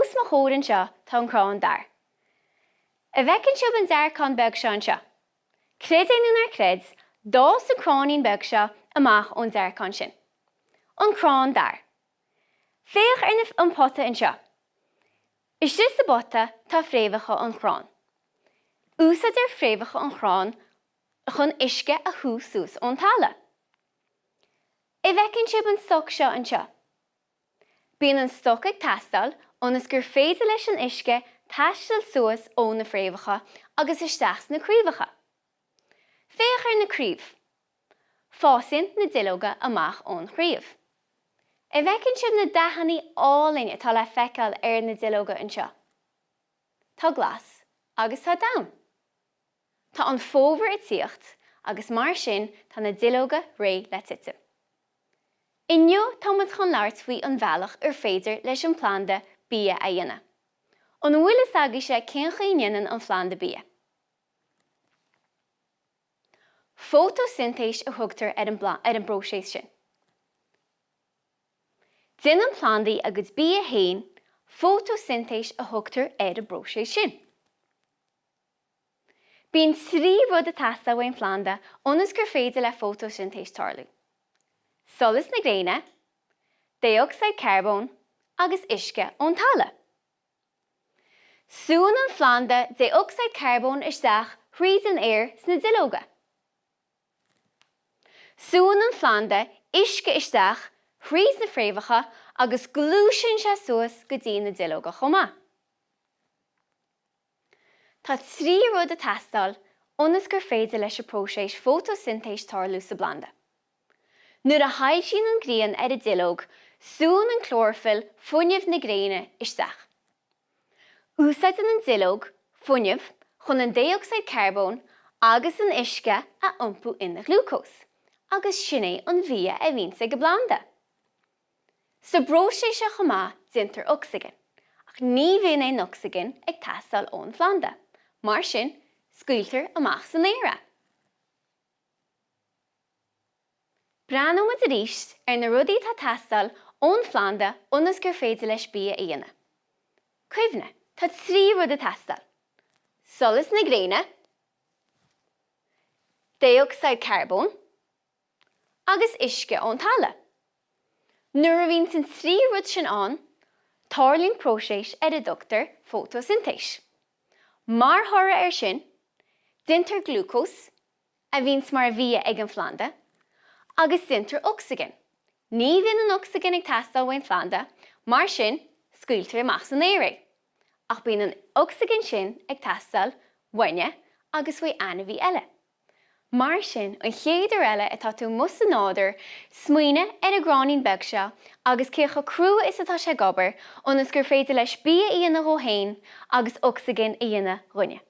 Os mo chomhair anseo tá an crann dair. An bhfeiceann sibh an dearcán beag seo anseo? Creid é nó ná creid, d'fhás an cráinín beag seo amach ón dearcán sin. An crann dair. Féach ar na an pota anseo. Istigh sa bpota tá fréamhacha an chrainn. Úsáidtear fréamhacha an chrainn chun uisce a shú suas ón talamh. An bhfeiceann sibh an stoc seo anseo? Bíonn an stoc ag teastáil ionas gur féidir leis an uisce taisteal suas ó na fréamhacha agus isteach sna craobhacha. Féach ar na craobh. Fásann na duilleoga amach ón chraobh. An bhfeiceann sibh na dathanna álainn atá le feiceáil ar na duilleoga anseo? Tá glas agus tá donn. Tá an fómhar ag tíocht agus mar sin tá na duilleoga réidh le titim. Inniu tá muid chun labhairt faoi an bhealach ar féidir leis an phlanda bia a dhéanamh. An bhfuil fhios agaibhse cén chaoi a ndéanann an phlanda bia? Fótósintéis a thugtar ar an ar an bpróiseas sin. Déanann plandaí a gcuid bia féin, fótósintéis a thugtar ar an bpróiseas sin. Bíonn 3 rud ag teastáil ón phlanda ionas gur féidir le fótósintéis tarlú, solas na gréine, dé-ocsaíd carbóin agus uisce ón talamh. Súann an phlanda dé-ocsaíd carbóin isteach thríd an aer sna duilleoga. Súann an phlanda uisce isteach thríd na fréamhacha agus gluaiseann sé suas go dtí na duilleoga chomh maith. Tá 3 rud ag teastáil ionas gur féidir leis an próiseas fótósintéis tarlú sa bplanda. Nuair a shoilsíonn an ghrian ar an duilleog, súann an clóraifill fuinneamh na gréine isteach. Úsáideann an duilleog fuinneamh chun an dé-ocsaíd carbóin agus an uisce a iompú ina ghlúcós, agus sin é an bhia a bhíonns ag an bplanda. Sa bpróiseas seo chomh maith déantar ocsaigin, ach ní bhíonn aon ocsaigin ag teastáil ón phlanda, mar sin scaoiltear amach san aer é. Breathnóidh muid arís ar na rudaí atá ag teastáil ón phlanda ionas gur féidir leis bia a dhéanamh. Cuimhnigh, tá 3 rud ag teastáil, solas na gréine, dé-ocsaíd carbóin, agus uisce ón talamh. Nuair a bhíonns an 3 rud sin ann, tarlaíonn próiseas ar a dtugtar fótósintéis. Mar thoradh air sin, déantar glúcós, a bhíonns mar bhia ag an phlanda, agus déantar ocsaigin. Ní bhíonn an ocsaigin ag teastáil ón phlanda, mar sin, scaoiltear amach san aer é. Ach bíonn an ocsaigin sin ag teastáil uainne agus uaidh ainmhí eile. Mar sin, an chéad uair eile atá tú amuigh sa nádúr, smaoinigh ar an gcráinín beag seo agus cé chomh crua is atá sé ag obair ionas gur féidir leis bia a dhéanamh dhó féin agus ocsaigin a dhéanamh dhúinne.